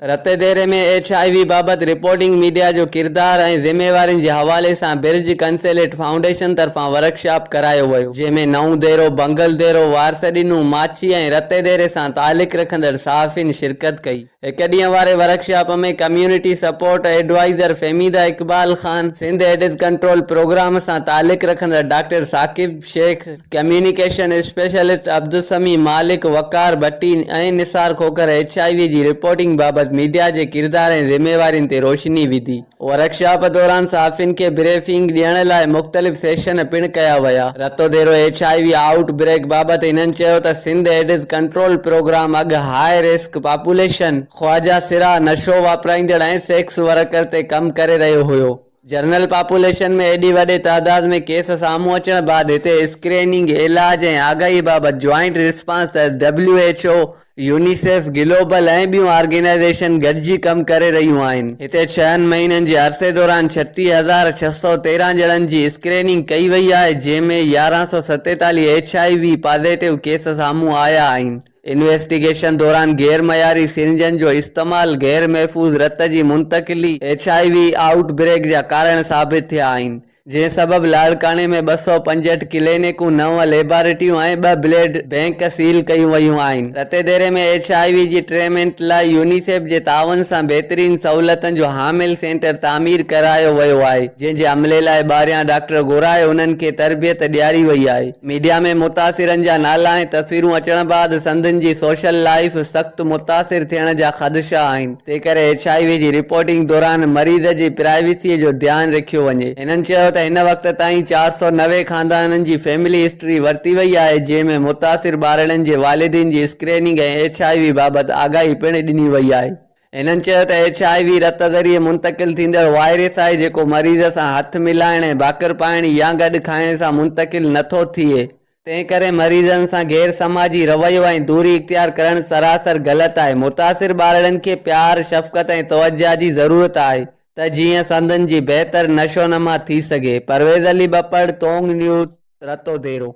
Ratodero ۾ H I V بابت reporting media جو ڪردار ۽ ذميوارين جي حوالي سان برج ڪنسيليٽ فائونڊيشن طرفان ورڪشاپ ڪرايو ويو، جنهن ۾ نئون ديرو، بنگل ديرو، وارثڏنو، ماڇي ۽ رتيديري سان تعلق رکندڙ صحافين شرڪت ڪئي. هڪ ڏينهن واري workshop ۾ community support adviser Fahmida Iqbal Khan, Sindh AIDS control programme سان تعلق رکندڙ doctor Saqib Shaikh, communication specialist Abdul Sami Malik, Waqar Bhatti ۽ Nisar Khokhar H I V جي رپورٽنگ بابت ميڊيا جي ڪردار ۽ ذميوارين تي روشني وڌي. ورڪشاپ دوران صحافين کي بريفنگ ڏيڻ لاء مختلف سيشن پڻ ڪيا ويا. Ratodero H I V outbreak بابت هنن چيو ته سنڌ ايڊز ڪنٽرول پروگرام اڳ هاء رسڪ پاپوليشن، خواجه سرا، نشو واپرائيندڙ ۽ سيڪس ورڪر تي ڪم ڪري رهيو هيو. جنرل پاپوليشن ۾ ايڏي وڏي تعداد ۾ ڪيس سامهون اچڻ بعد هتي اسڪريننگ، علاج ۽ آگاهي بابت جوائنٽ رسپانس تحت W H O, UNICEF, global ۽ ٻيون آرگنائيزيشن گڏجي ڪم ڪري رهيون آهن. هتي ڇهن مهينن جي عرصي دوران 36,613 ڄڻن جي اسڪريننگ ڪئي وئي آهي، جنهن ۾ 1147 H I V positive case سامهون آيا آهن. انويسٽيگيشن دوران غير معياري سرنجن جو استعمال، غير محفوظ رت جي منتقلي، H I V out break جا ڪارڻ ثابت ٿيا آهن، جنهن سبب لاڙڪاڻي ۾ 265 ڪلينڪون، نو ليبارٽريون ۽ ٻه بلڊ بئنڪ سيل ڪيون ويون آهن. رتيديري ۾ ايڇ I V جي ٽريمينٽ لاء يونيسيف جي تعاون سان بهترين سهولتن جو حامل سينٽر تعمير ڪرايو ويو آهي، جنهن جي عملي لاء ٻاهريان ڊاڪٽر گهرائي انهن کي تربيت ڏياري وئي آهي. ميڊيا ۾ متاثرن جا نالا ۽ تصويرون اچڻ بعد سندن جي سوشل لائيف سخت متاثر ٿيڻ جا خدشا آهن، تنهنڪري ايڇ I V جي رپورٽنگ دوران مريض جي پرائيويسي جو ڌيان رکيو وڃي. هنن چيو ته هن وقت تائين 490 خاندانن جي فيملي هسٽري ورتي وئي آهي، جنهن ۾ متاثر ٻارڙن جي والدين جي اسڪريننگ ۽ ايڇ I V بابت آگاهي پڻ ڏني وئي آهي. هنن چيو ته ايڇ I V رت ذريعي منتقل ٿيندڙ وائرس آهي جيڪو مريض سان هٿ ملائڻ ۽ ڀاڪر پائڻ يا گڏ کائڻ سان منتقل نه ٿو ٿئي، تنهن ڪري مريضن سان غير سماجي رويو ۽ دوري اختيار ڪرڻ سراسر غلط آهي، متاثر ٻارڙن کي پيار، شفقت ۽ توجهه جي ضرورت آهي ته جيئن سندن جي بهتر نشونما ٿي سگهي. پرويز علي ٻپڙ، تونگ نيوز، رتوديرو.